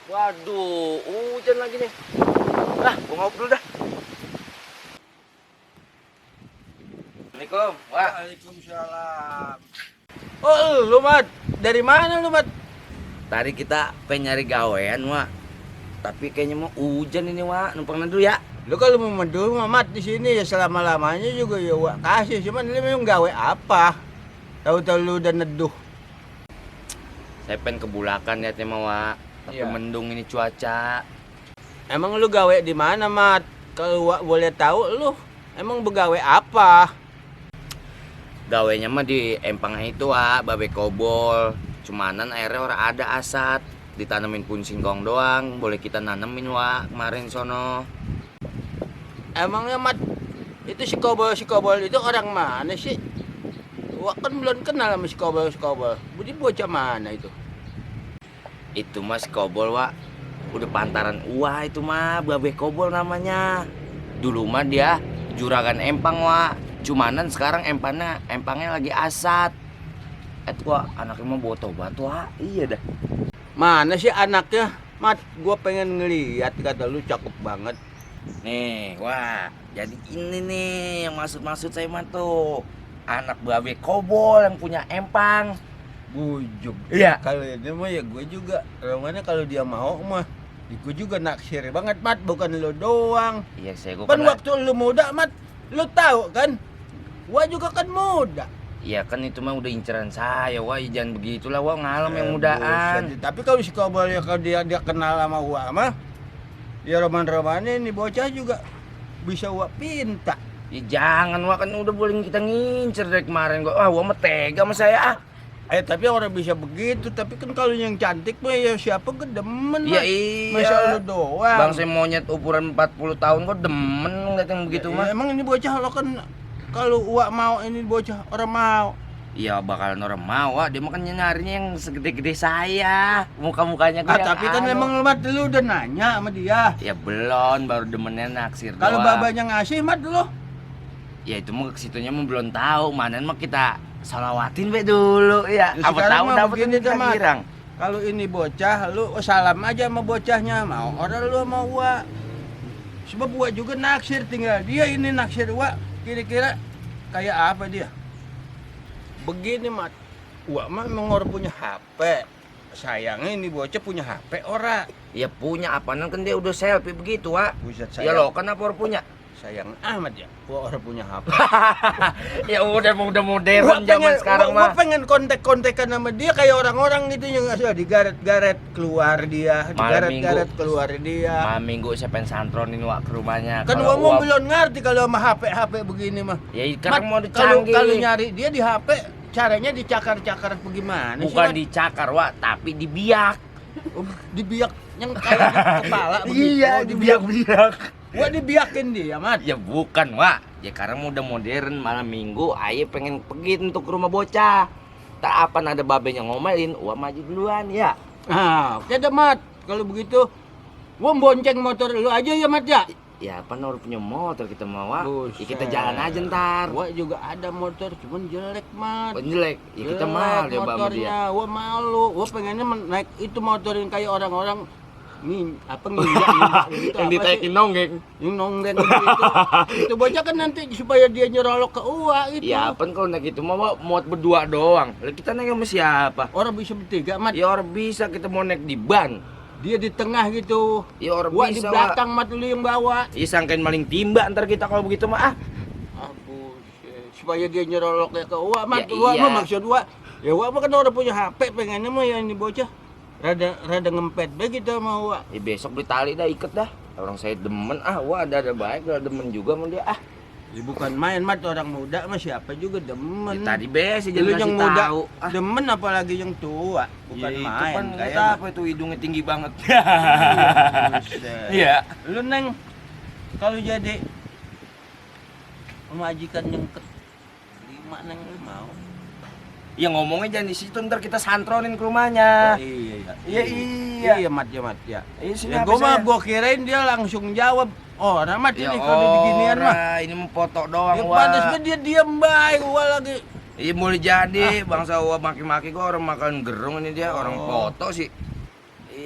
Waduh, hujan lagi nih. Nah, gua ngobrol dah. Assalamualaikum, Wak. Waalaikumsalam. Oh, lu Mat, dari mana lu Mat? Tadi kita pengen nyari gawean, Wak. Tapi kayaknya mau hujan ini, Wak. Numpang dulu ya. Lu kalau mau medur Mat di sini ya selama-lamanya juga ya Wak kasih, cuman lu memang gawe apa? Tahu-tahu lu udah neduh. Saya pengen ke Bulakan liatnya mah, Wak. Tapi Iya. mendung ini cuaca. Emang lu gawe di mana Mat? Kalau Wak boleh tahu lu emang begawe apa? Gawenya mah di empangnya itu, Wak, babe kobol. Cumanan airnya orang ada asat. Ditanemin pun singkong doang. Boleh kita nanemin, Wak, kemarin sono. Emangnya Mat itu si kobol itu orang mana sih? Wak kan belum kenal sama si kobol. Budi bocah mana itu? Itu mas kobol, Wak. Udah pantaran Uwa itu mah, babe kobol namanya. Dulu mah dia juragan empang, Wak. Cumanan sekarang empangnya lagi asat. Wak, anaknya mau bawa tobat, Wak. Iya dah. Mana sih anaknya? Mat, gua pengen ngeliat, kata lu cakep banget. Nih, Wak. Jadi ini nih yang maksud saya mah tuh. Anak babe kobol yang punya empang. Bujuk. Iya. Kalau ini mah ya gue juga. Mana kalau dia mau mah, gue juga naksir banget Mat, bukan lu doang. Iya, saya gua Kan pernah. waktu lu muda Mat, lu tahu kan? Gua juga kan muda. Iya kan itu mah udah inceran saya, Wak. Ya, jangan begitulah, Wak. Ngalem yang buset. mudaan. Tapi kalau si Kobol ya kalau dia kenal sama gua mah, ya roman-romannya ini bocah juga bisa gua pinta. Ya jangan, Wak, kan udah boleh kita ngincer dari kemarin. Wah, Wak mah tega sama saya, ah. Tapi orang bisa begitu, tapi kan kalau yang cantik mah ya siapa kedemen Iya, Mat. iya. Masa lu doang. Bang saya monyet ukuran 40 tahun kok demen ngeliat yang begitu mah. Emang ini bocah lo kan kalau Wak mau ini bocah orang mau. Iya bakalan orang mau, Wak. Dia mah kan nyarinya yang segede-gede saya. Muka-mukanya gue yang Tapi kan anu. memang Mat lu udah nanya sama dia. Ya belum, baru demennya naksir Kalau doang. babanya ngasih Mat lu. Ya itu mah kesitunya mah belum tahu. Mana mah kita salawatin be dulu ya. Ya, Apa sekarang tahu mah dapat begini kita tuh, Mat. girang. Kalau ini bocah lu salam aja sama bocahnya, mau orang lu sama Wak. Sebab Wak juga naksir, tinggal dia ini naksir Wak. Kira-kira kayak apa dia? Begini Mat, Wak mah memang orang punya HP. Sayangnya ini bocah punya HP ora. Ya punya apaan kan dia udah selfie begitu, Wak. Buset Ya lo kenapa orang punya? sayang amat ya, Wak orang punya HP. Ya udah modern zaman sekarang Gua mah. pengen kontek-kontekan sama dia kayak orang-orang gitu yang nggak digaret-garet keluar dia, Malam digaret-garet minggu. keluar dia. Malam minggu saya pengen santronin, Wak, ke rumahnya. Kan Kalau gua mau Wak- belum ngerti kalau sama HP begini mah. Ya kan mau Kalau dicanggih. kalau nyari dia di HP caranya dicakar-cakar bagaimana sih? Bukan Mat? dicakar, Wak, tapi dibiak. Oh, dibiak yang kayak di kepala begitu. Iya, Oh, dibiak-biak. Wah, dibiakin dia, Mat. Ya bukan, Wak. Ya karena udah modern malam minggu, aye pengen pergi untuk ke rumah bocah. Tak apa ada babenya ngomelin, Wak maju duluan ya. Nah, oke dah, Mat. Kalau begitu gua bonceng motor lu aja ya, Mat ya. Ya apa orang punya motor kita mau, Wak. Ya, Buset. kita jalan aja ntar. Gua juga ada motor, cuman jelek, Mat. Oh, jelek. Ya kita mahal ya, Mbak, sama dia. motornya. Gua malu. Gua pengennya naik itu motor yang kayak orang-orang nginjak gitu. Yang apa sih? ditaikin nonggeng. Yang nongkrong gitu. Itu bocah kan nanti supaya dia nyerolok ke uak gitu. Ya apa kalau naik itu mau muat berdua doang. Lah kita naik sama siapa? Orang bisa bertiga, Mat. Ya orang bisa kita mau naik di ban. Dia di tengah gitu. Ya orang Gua di bisa, Wak. belakang, Mat, lu yang bawa. Ya sangkain maling timba ntar kita kalau begitu mah. Ah. Supaya dia nyeroloknya ke uak, Mat. Ya, Uak iya. mah maksud uak. Ya uak mah kan orang punya HP, pengennya mah yang ini bocah. Rada ngempet begitu sama uak. Ya besok beli tali dah iket dah. Orang saya demen wah ada baik ada demen juga sama dia ah. Ya bukan main, Mat, orang muda mah siapa juga demen. Ya, tadi besi Lu jangan yang kasih muda tahu. demen apalagi yang tua, bukan Ya, itu main. kan Kayak apa itu hidungnya tinggi banget. Buset. Iya. Lu Neng, kalau jadi majikan yang kelima Neng lu mau? Ya ngomongnya jangan di situ ntar kita santronin ke rumahnya. Oh, iya. Iya, iya. Iya, Mat, ya, Mat, ya. Iya sini Ya apa gua mah saya? gua kirain dia langsung jawab. Oh, nah Mat Ya ini kalau diginian mah. ini mau foto doang Ya wah. pantas mah dia diam baik gua lagi. Iya boleh jadi bangsa wah maki-maki gua orang makan gerung ini dia orang Oh. foto sih.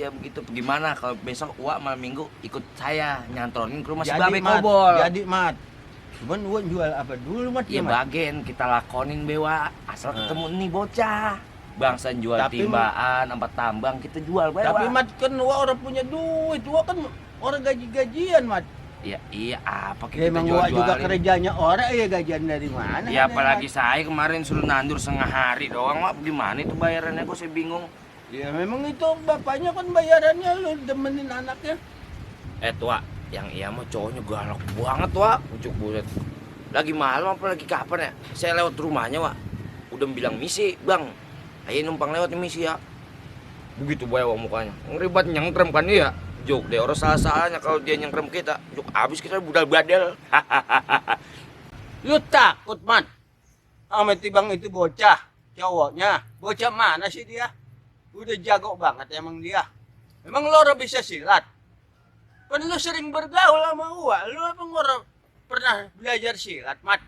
iya begitu. Gimana kalau besok Wak malam minggu ikut saya nyantronin ke rumah si Jadi, Babe Mat, Kobol. jadi Mat. Cuman gua jual apa dulu Mat? Iya Mat? bagian kita lakonin bewa asal ketemu nih bocah. Bangsa jual Tapi- timbaan, tempat tambang kita jual bewa. Tapi Mat kan Wak orang punya duit, Wak kan orang gaji-gajian Mat. Iya apa Ya, kita emang Wak juga jual-jualin. kerjanya orang ya gajian dari mana? Ya kan, apalagi Mat? saya kemarin suruh nandur setengah hari doang Wak. Gimana itu bayarannya kok saya bingung. Ya memang itu bapaknya kan bayarannya lu demenin anaknya. Wak, yang iya mah cowoknya galak banget Wak. Ujuk buset. Lagi malam apa lagi kapan ya? Saya lewat rumahnya Wak. Udah bilang misi, Bang. Ayo numpang lewat nih misi ya. Begitu bawa mukanya. Ngeribat nyengkrem kan dia. Jok deh orang salah-salahnya kalau dia nyengkrem kita. Jok abis kita budal badel. Lu takut Mat? Sama Tibang itu bocah, cowoknya. Bocah mana sih dia? Udah jago banget emang dia. Emang lo orang bisa silat? Kan lu sering bergaul sama gua. Lu emang orang pernah belajar silat, Mat?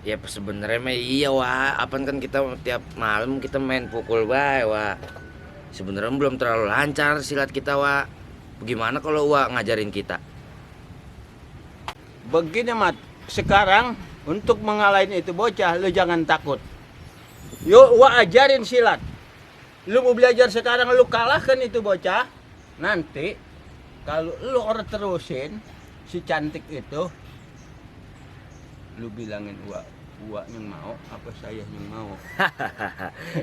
Ya sebenarnya mah iya Wak. Apaan kan kita tiap malam kita main pukul bae Wak. Sebenarnya belum terlalu lancar silat kita Wak. Bagaimana kalau Wak ngajarin kita? Begini Mat, sekarang untuk mengalahin itu bocah, lu jangan takut. Yuk, gua ajarin silat. Lu mau belajar sekarang, lu kalahkan itu bocah. Nanti, kalau lu orang terusin, si cantik itu, lu bilangin Wak yang mau, apa saya yang mau.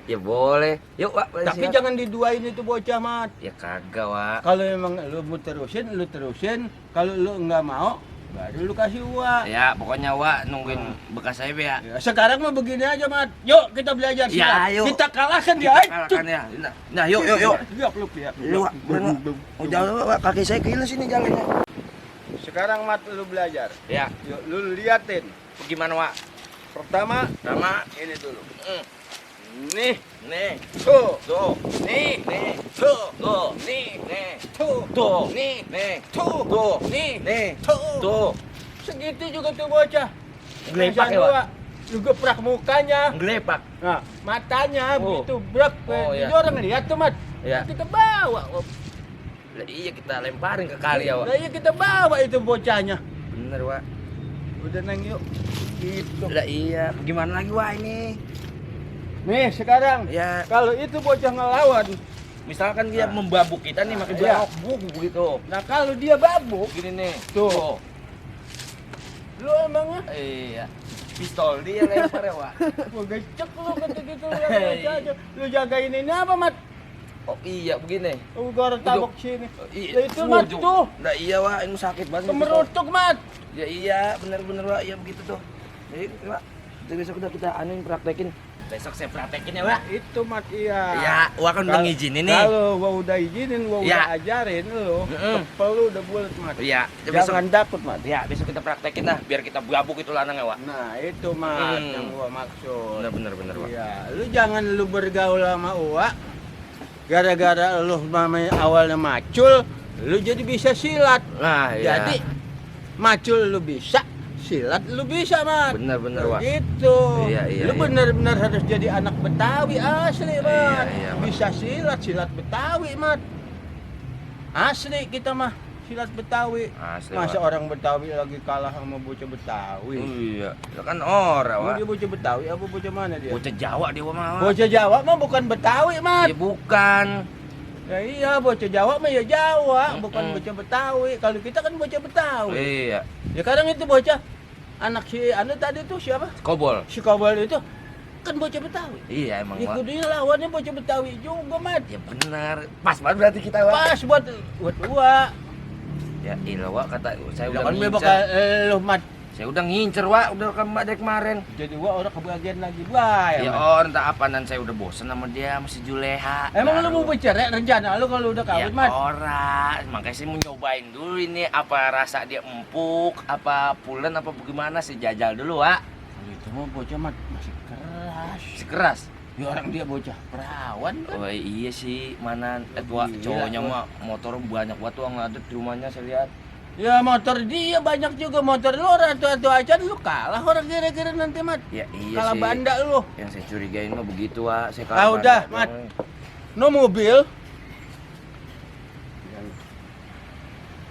Ya boleh. Yuk Wak. boleh Tapi silat. jangan diduain itu bocah Mat. Ya kagak Wak. Kalau emang lu mau terusin, lu terusin. Kalau lu nggak mau, baru lu kasih Wak. Ya pokoknya Wak nungguin bekas saya be ya. Ya, sekarang mah begini aja, Mat. Yuk kita belajar Ya, silat. ayo. Kita kalahkan dia. Kita kalahkan ya. Nah, yuk. Yuk, lu ya. Lu Wak, bener, Wak. Oh, jalan Wak, kaki saya kilo sini jalannya. Sekarang Mat lu belajar. Ya, Yuk, lu liatin. gimana Wak? Pertama, Sama ini dulu. mm, Nih, nih, tuh, tuh, nih, nih, tuh, tuh, nih, nih, tuh, tuh, nih, nih, tuh, tuh, nih, nih, tuh. tuh. Segitu juga tuh bocah. Gelepak ya, Jangan Wak? Lu geprak mukanya. Gelepak. Nah, matanya Oh. begitu brak. Oh, Jadi iya. orang lihat tuh, Mat. Iya. Kita bawa. Lah, iya kita lemparin ke kali ya Wak. Nah, iya kita bawa itu bocahnya. Bener Wak. Udah neng yuk. Gitu. Lah iya, gimana lagi Wak ini? Nih sekarang Ya, kalau itu bocah ngelawan, misalkan dia Nah. membabuk kita nih makin Iya. babuk begitu. nah kalau dia babuk, Gini nih. Tuh. lu emangnya Iya. Pistol dia lempar ya, Wak. mau gecek lu kata gitu ya bocah aja. Lu jagain ini apa, Mat? Oh iya begini. Gua tabok sini. Oh, iya. Lah itu, Mat, Ujung. tuh. Nah iya Wak, ini sakit banget. Kemerutuk, Mat. Ya iya, bener-bener Wak, iya begitu tuh. Jadi Wak, itu besok udah kita anuin praktekin. Besok saya praktekin ya Wak. Itu, Mat, iya. Iya, Wak kan udah ngizinin nih. Kalau gua udah izinin, gua Iya. udah ajarin lu. Kepel lu udah bulat, Mat. Iya, ya besok. Jangan takut, Mat. Ya, besok kita praktekin lah, biar kita gabuk itu lanangnya Wak. Nah, itu, Mat, Hmm. yang gua maksud. Bener Wak. Iya, lu jangan lu bergaul sama Uwa. Gara-gara lu namanya awalnya macul, lu jadi bisa silat. Nah iya. Jadi macul lu bisa, silat lu bisa, Mat. Bener Wak. Gitu. Iya, Lu iya. bener-bener harus jadi anak Betawi asli, Mat. Iya, Mat. Bisa silat Betawi, Mat. Asli kita mah silat Betawi. Asli, Masa Wak. orang Betawi lagi kalah sama bocah Betawi? Iya, itu kan orang Emang Wak. dia bocah Betawi apa bocah mana dia? Bocah Jawa dia mah. Wak. Bocah Jawa mah bukan Betawi, Mat. Ya bukan. Ya iya, bocah Jawa mah ya Jawa, bukan Mm-mm. bocah Betawi. Kalau kita kan bocah Betawi. Iya. Ya kadang itu bocah anak si anu tadi tuh siapa? Kobol. Si Kobol itu kan bocah Betawi. Iya emang Ya Wak. kudunya lawannya bocah Betawi juga, Mat. Ya benar. Pas banget berarti kita Wak. Pas buat gua. Ya ilah Wak, kata saya Ya udah kan ngincer. bakal lu, Mat. Saya udah ngincer Wak, udah ke Mbak dari kemarin. Jadi gua orang kebagian lagi bae. Ya Mat. entah apaan saya udah bosen sama dia, sama si Juleha. Emang lu Baru. mau bercerai rencana lu kalau udah Ya kawin, Mat? ora, makanya saya mau nyobain dulu ini apa rasa dia empuk, apa pulen, apa bagaimana sih jajal dulu Wak. Itu mah bocah, Mat, masih keras. Sekeras. Ya orang dia bocah perawan kan. Oh iya sih, mana Wak, Iya, cowoknya Wak. mah motor banyak banget tuh ngadet di rumahnya saya lihat. Ya motor dia banyak juga, motor lu orang tua-tua aja lu kalah orang kira-kira nanti, Mat. Ya iya Kalah sih. banda lu. Yang saya curigain mah begitu Wak, saya Ah, udah, banda Mat. doang. No mobil.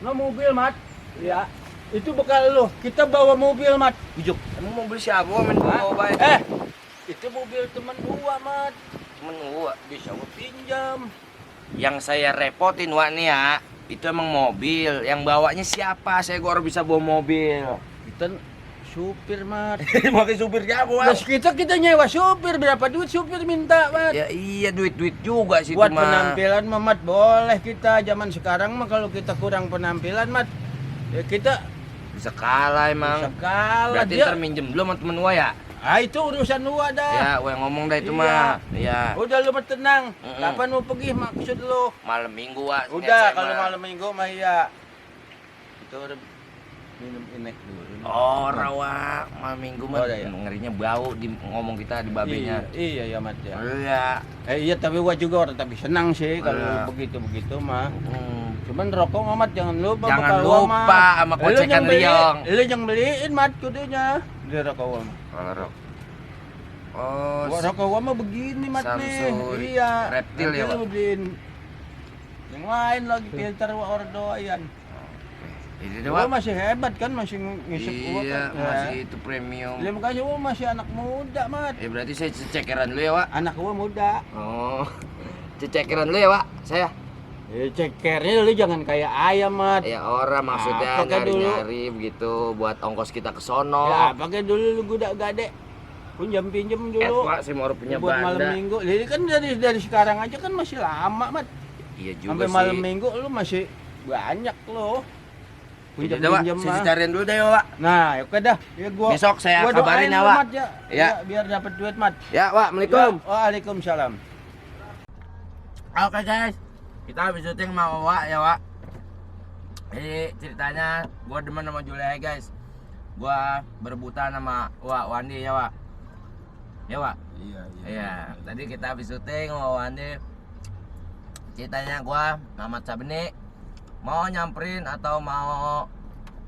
No mobil, Mat. Iya. Itu bekal lu. Kita bawa mobil, Mat. Ujuk. Emang mobil siapa? Main Hah? bawa baik. Itu mobil teman gua, Mat. Temen gua. Bisa gua pinjam. Yang saya repotin Wak nih ya, itu emang mobil. Yang bawanya siapa? Saya gua harus bisa bawa mobil. Kita supir, Mat. Pakai supir siapa, Wak? Terus kita nyewa supir, berapa duit supir minta, Mat? Ya iya duit-duit juga sih Buat itu mah. penampilan mah, Mat, boleh kita. Zaman sekarang mah kalau kita kurang penampilan, Mat, ya kita Bisa kalah emang. bisa kalah. Berarti Dia, ntar minjem dulu sama temen gua ya? itu urusan lu dah. Ya, gua yang ngomong dah itu Iya. mah. Iya. Udah lu mah tenang. Mm-mm. Kapan mau pergi maksud lu? Malam minggu, Wak. Udah, Saya kalau mah. malam minggu mah iya. Itu udah minum inek dulu. Oh, rawa malam minggu mah Oh, udah ya. ngerinya bau di ngomong kita di babenya. Iya, Mat ya. Iya. Iya, tapi gua juga orang tapi senang sih kalau Iya. begitu-begitu mah. Hmm. Cuman rokok mah, Mat, jangan lupa. Jangan bekal gua, lupa Mat. sama Lu kocekan yang beli- Riong. Lu yang beliin, Mat, kudunya. Di rokok gua mah. Kalau rok. Oh, Gua rokok gua mah begini, Mat nih. Samsung Iya. Reptil Nanti ya, lu Pak? beliin yang lain lagi filter ordoyan. ini deh, Gua Wak. masih hebat kan, masih ngisep gua Iya, kan. masih itu premium. Terima kasih, gua masih anak muda, Mat. Berarti saya cekeran dulu ya, Wak. Anak gua muda. Oh. Cekeran dulu ya, Wak. Saya. Cekernya lu jangan kayak ayam, Mat. Ya orang maksudnya Pakai dulu. nyari-nyari begitu buat ongkos kita ke sono. Ya, pakai dulu lu gudak gade. Pinjam dulu. Pak, saya mau punya buat malam banda. minggu. Jadi kan dari sekarang aja kan masih lama, Mat. Iya juga Sampai sih. malam minggu lu masih banyak lo. Udah, Wak. Pinjam Saya mah. cariin dulu deh, Wak. Nah, oke dah. Ya gua Besok saya gua kabarin doain ya, lu, Wak. Mat, ya. Ya. Biar dapat duit, Mat. Ya, Wak. Assalamualaikum. Ya, waalaikumsalam. Oke, guys. Kita habis syuting sama Wak ya, Wak. Jadi ceritanya gua demen sama Julia, guys. Gua berebutan sama Wak Wandi ya, Wak. Ya, Wak. Iya, tadi kita habis syuting sama Wandi. Ceritanya gua Muhammad Sabeni mau nyamperin atau mau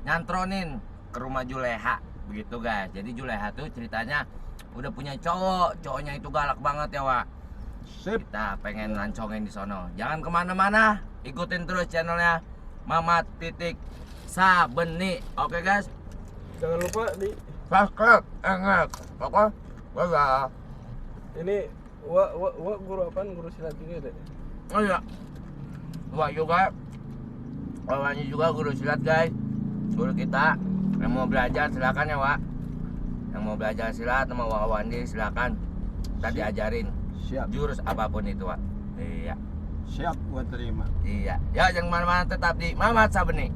nyantronin ke rumah Juleha begitu, guys. Jadi Juleha tuh ceritanya udah punya cowoknya itu galak banget ya, Wak. Sip. Kita pengen lancongin di sono. Jangan kemana-mana, ikutin terus channelnya Mamat titik Sabeni. Oke, guys. Jangan lupa di Subscribe, enggak. Oke. Bye. ini wa guru apaan? Guru silat juga deh. Oh iya. Wah juga. Awalnya juga guru silat, guys. Guru kita yang mau belajar silakan ya, Wak. Yang mau belajar silat sama Wak Wandi silakan. Tadi ajarin Siap. jurus apapun itu, Wak. Iya. Siap gua terima. Iya. Ya jangan kemana-mana, tetap di Mamat Sabeni.